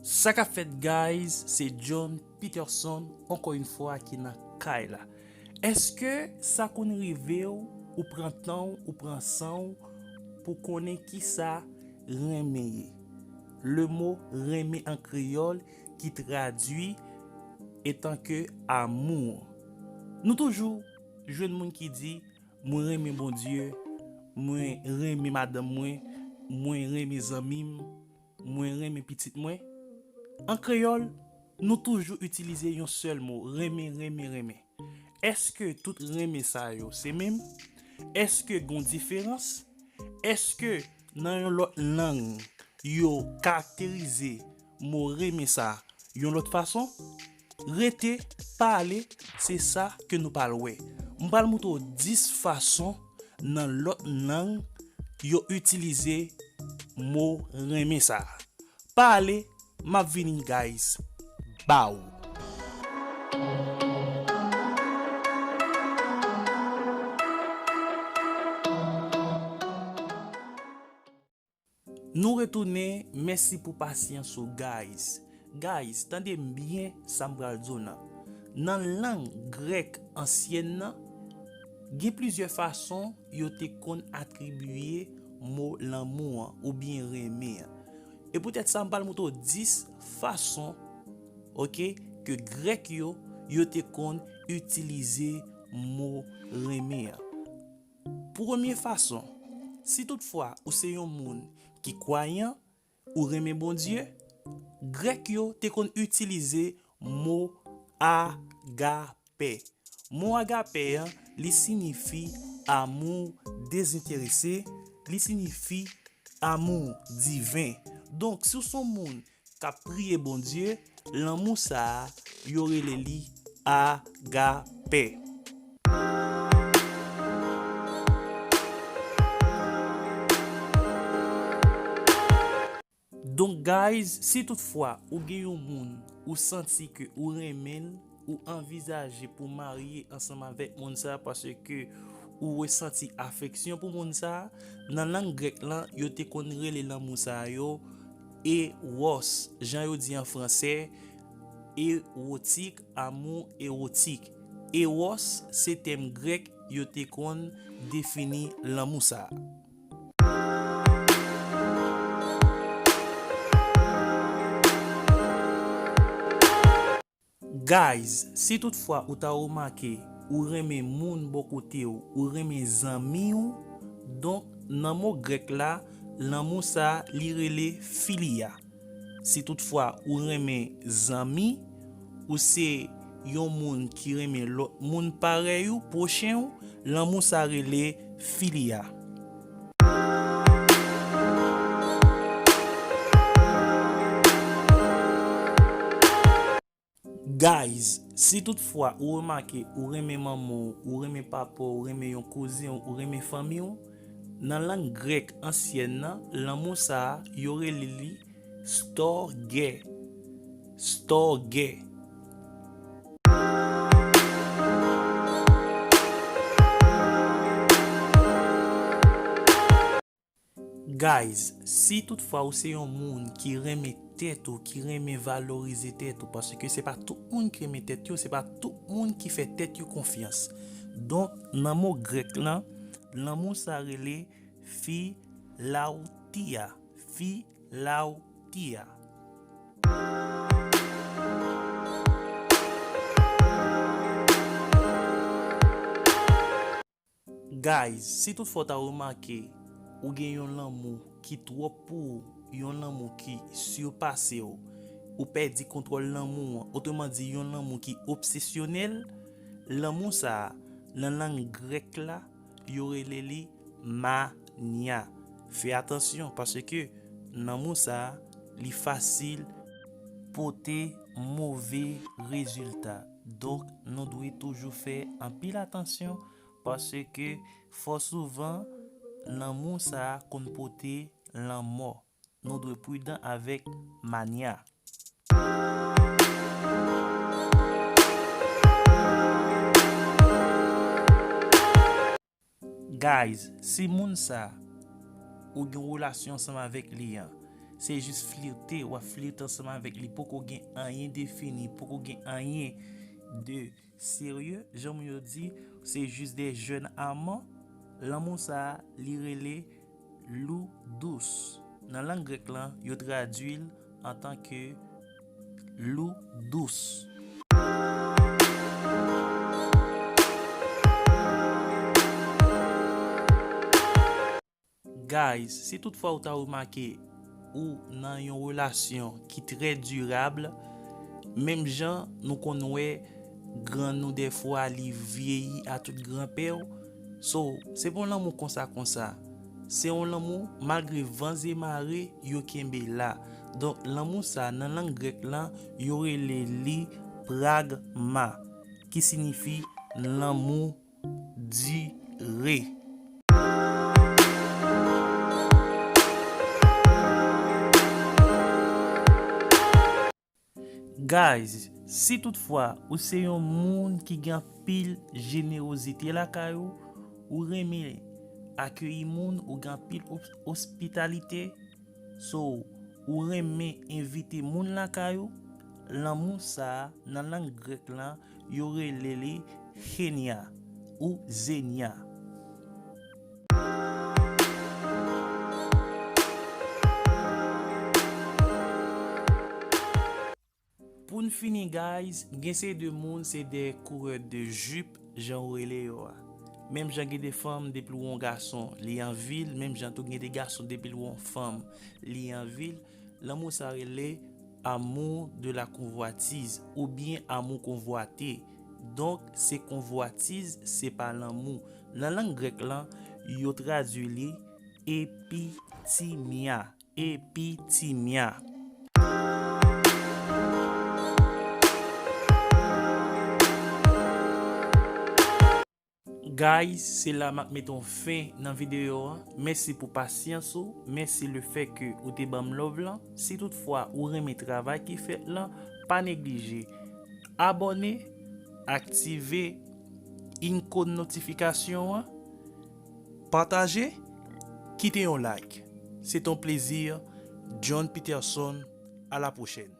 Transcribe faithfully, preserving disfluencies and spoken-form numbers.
Sa k ap fèt, guys? Se John Peterson, ankò yon fwa, ki nan kay la. Èske sa konn rive w, ou pran tan w, ou pran san w pou konnen kisa renmen ye? Le mo renmen an kreyòl ki tradui etanke amour. Nou toujou jwenn moun ki di, "Mwen renmen Bondye, mwen renmen madanm mwen, mwen renmen zanmi m, mwen renmen pitit mwen." An kreyòl, nou toujou itilize yon sèl mo, renmen, renmen, renmen. Èske tout renmen sa yo se menm? Èske gon diferans? Èske nan yon lòt lang, yo karakterize mo renmen sa yon lòt fason? Rete, pa ale, se sa ke nou pral wè. M pral montre w dis fason nan lòt lang yo itilize mo renmen sa. Pa ale, m ap vini, guys. Bow. Nou retounen, mèsi pou pasyans ou, guys. Guys, tande m byen sa m pral di w nan. Nan lang grèk ansyèn nan, gen plizyè fason yo te konn atribiye mo lanmou an oubyen renmen an. E poutèt sa, m pral montre w dis fason, oke, ke grèk yo, yo te konn itilize mo renmen an. Premye fason, si toutfwa ou se yon moun ki kwayan, ou renmen Bondye, grèk yo te konn itilize mo agape. Mo agape an, li siyifi amour dezenterese, li siyifi amour divin. Donk, si w se yon moun k ap priye Bondye, lanmou sa a, yo rele li agape. Donk, guys, si toutfwa ou gen yon moun ou santi ke ou renmen l, ou anvizaje pou marye ansanm avèk moun sa a paske ou resanti afeksyon pou moun sa a, nan lang grèk lan, yo te konn rele lanmou sa a yo eros, jan yo di an franse, erotik, amour érotique. Eros se tèm grèk yo te konn defini lanmou sa a. Guys, si toutfwa ou ta remake ou renmen moun bò kote w, ou renmen zanmi w, donk nan mo grèk la, lanmou sa a li rele philia. Si toutfwa ou renmen zanmi, ou se yon moun ki renmen lòt moun parèy ou, pwochen w, lanmou sa a rele philia. Guys, si toutfwa ou remake ou renmen manman w, ou renmen papa w, ou renmen yon kouzen w, ou renmen fanmi w, nan lang grèk ansyèn nan, lanmou sa a, yo rele li storge. Storge. Guys, si toutfwa ou se yon moun ki renmen tèt ou, ki renmen valorize tèt ou, paske se pa tout moun ki renmen tèt yo, se pa tout moun ki fè tèt yo konfyans. Donk, nan mo grèk lan, lanmou sa rele philautia, philautia. Guys, si toutfwa w ta remake ou gen yon lanmou ki twòp pou ou, yon lanmou ki sipase w, ou pèdi kontwòl lanmou an, otreman di, yon lanmou ki obsesyonèl, lanmou sa a, nan lang grèk la, yo rele li mania. Fè atansyon, paske lanmou sa a, li fasil pote move rezilta. Donk, nou dwe toujou fè anpil atansyon, paske fò souvan, lanmou sa a konn pote lanmò. Nou dwe pridan avèk mania. Guys, si moun sa ou gen yon relasyon ansanm avèk li an, Se jis flirte, w ap flirte ansanm avèk li, poko gen anyen defini, poko gen anyen de serye, jan moun yo di, se jis de jeunes amants. Lanmou sa a, li rele lou dous. Nan lang grèk lan, yo tradui l antanke lou dous. Guys, si toutfwa ou ta remake ou nan yon relasyon ki trè dirab, menm jan nou konn wè grann nou dèfwa li vyeyi a tout granpè w, so, se pa yon lanmou konsa konsa. Se yon lanmou malgre van e mare yo kenbe la. Donk, lanmou sa nan lang grèk lan, yo rele li pragma, ki siyifi lanmou dire. Guys, si toutfwa ou se yon moun ki gen anpil jenerozite lakay ou, ou renmen akeyi moun, ou gen anpil os- ospitalite, so ou renmen envite moun lakay ou, lanmou sa a nan lang grèk lan, yo rele li xenia ou xenia. Pou n fini, guys, gen seri de moun, se de kourè de jip, jan ou rele yo a. Menm jan gen de fanm, depi l wè yon gason, li anvi l, menm jan tou gen de gason, depi l wè yon fanm, li anvi l. Lanmou sa rele amour de la convoitise oubyen amour convoité. Donk, se konvwatiz, se pa lanmou. Nan lang grèk lan, yo tradui li epitimia. Epitimia. Guys, se la m ap mete yon fen nan videyo an. Mèsi pou pasyans ou. Mèsi le fè ke ou te ban m love lan. Si toutfwa ou renmen travay ki fèt lan, pa neglije abòne, aktive ikòn notifikasyon an, pataje, kite yon like. Se t on plezi, John Peterson. À la prochaine.